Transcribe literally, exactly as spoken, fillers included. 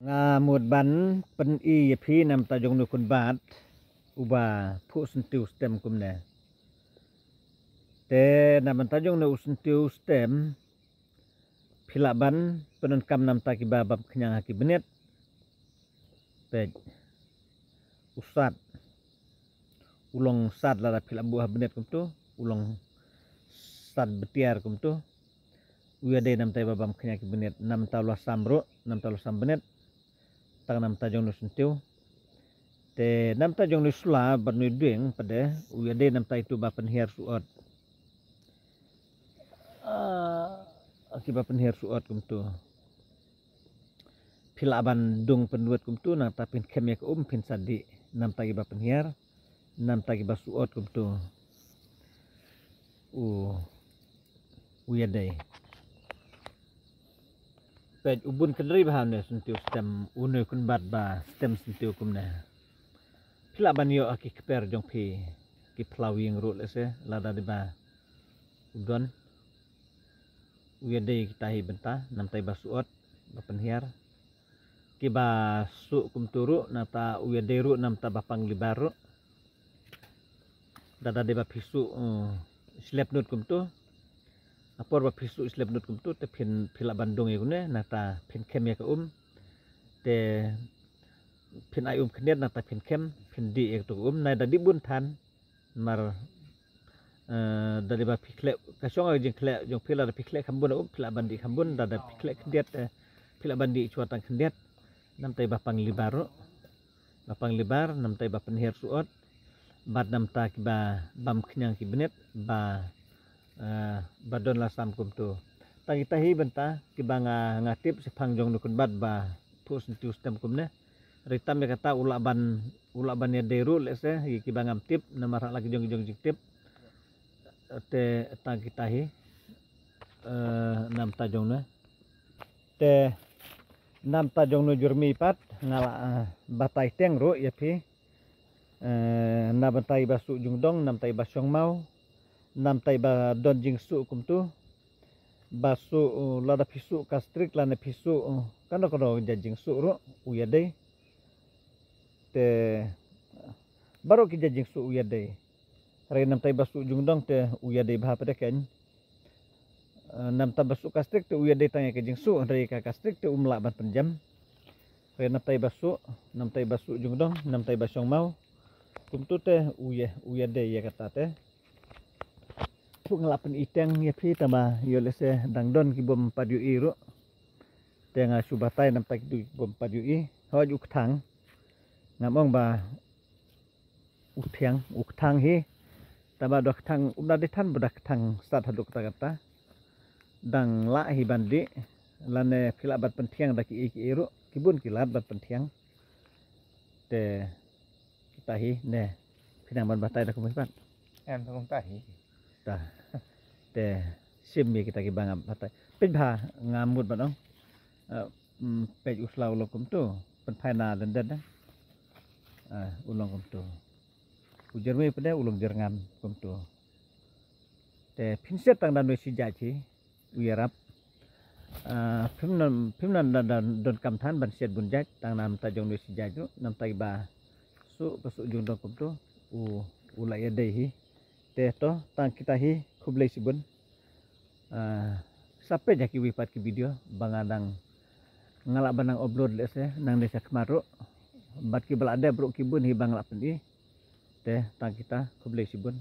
Nga mut ban pyni ïa phi namta jong une u kynbat uba phuh syntiew stem kumne. Te namta jong une u syntiew stem phi lah ban pyndonkam namta kiba bam khñiang ha ki bniat. Peit u sat, u long sat lada phi lah buh ha bniat kumtu, u long sat btiar kumtu. U ïadei namta iba bam khñiang ki bniat, namta u la sam ruh, namta u la sam bniat. Tang namta jong une u syntiew. Te namta jong une u sla bad une u dieng pat de u ïadei namta itu ba pynhiar suot. Ah, kiba pynhiar suot kumtu. Phi lah ban dung pynwit kumtu, nangta phin khem ïa ka um phin sa dih namta kiba pynhiar, namta kiba suot kumtu. U, u ïadei. Peit u bun kynrei bha une syntiew stem, une u kynbat ba stem syntiew kumne. Phi lah ban ïoh ha ki kper jong phi, ki phlaw ïing ruh lehse, lada dei ba u don. U ïadei kita hi bynta, namta iba suot, ba pynhiar. Kiba suh kumtu ruh, nangta u ïadei ruh, namta ba pang libar ruh. Lada dei ba phi suh, eh, slep nut kumtu. Apor ba phi suh slep nut kumtu, te phin phi lah ban dung ïa une, nangta phin khem ïa ka um. Te phin ai um khyndiat, nangta phin khem, phin dih ïa katu ka um, nai da dih bun than. Namar, eh, da dei ba phi khleh, ka shong ka jingkhleh jong phi lada phi khleh kham bun um, phi lah ban dih kham bun, lada phi khleh khyndiat, eh, phi lah ban dih shuwa tang khyndiat. Namta iba pang libar ruh. Ba pang libar, namta iba pynhiar suot. Bad namta kiba bam khñiang ki bniat, ba, eh, ba don la sam kumtu. Tang kita hi bynta, kiba nga, nga tip shaphang jong une u kynbat ba phuh syntiew stem kumne. Hynrei tam ïa kata u lah ban, u lah ban ïadei ruh lehse, ïa kiba ngam tip, namar ha la ki jong ki jong jingtip. Te tang kita hi, eh, namta jong une. Te namta jong une u jyrmi pat, nga lah, eh, batai teng ruh ïa phi. Eh, namta iba suh jingdong, namta iba shong maw, namta iba don jingsuh kumtu. Ba suh, eh, lada phi suh kastrik, lane phi suh, eh, kano kano jait jingsuh ruh, u ïadei. Te, baroh ki jait jingsuh u ïadei. Hynrei namta iba suh jingdong te u ïadei bha pat de ken. Eh, namta ba suh kastrik te u ïadei tang ïa ka jingsuh, hynrei ka kastrik te um lah ban pynjem. Hynrei namta iba suh, namta iba suh jingdong, namta iba shong maw. Kumtu te u ïa, u ïadei ïa kata te. Phuh nga lah pyni teng ïa phi tang ba ïoh lehse dang don ki bym pat ïohi ruh. Te nga shu batai namta ki bym pat ïohi. Hooid u kthang. Ngam ong ba u thiang, u kthang hi. Tang ba da kthang, um da dei than ba da kthang sat haduh katta katta. Dang lah hi ban dih, lane phi lah ban pynthiang da kiei kiei ruh, ki bun ki lad ban pynthiang. Te kita hi, ne, phi nang ban batai da kumne pat. Em, da kumta hi. Ta. Te, shim ïa kita kiba nga batai. Peit bha, nga mut ban ong. Eh, mm, peit u sla u long kumtu. Pynphai na lyndet na. Eh, u long kumtu. U jyrmi pat de u long jyrngam kumtu. Te phin siat tang da une shi jait hi, u ïarap. Ah, phim nang, phim nang da, da, donkam than ban siat bun jait, tang namta jong une shi jait ruh, namta iba suh, ba suh jingdong kumtu, u, u la ïadei hi. Te to, tang kita hi, khublei shibun. Ah, sa peit ha kiwei pat ki video, ba nga dang, nga lah ban nang upload lehse, nangne shakhmat ruh. Bad kiba la dep ruh ki bun hi ba nga lah pyni. Te, tang kita, khublei shibun.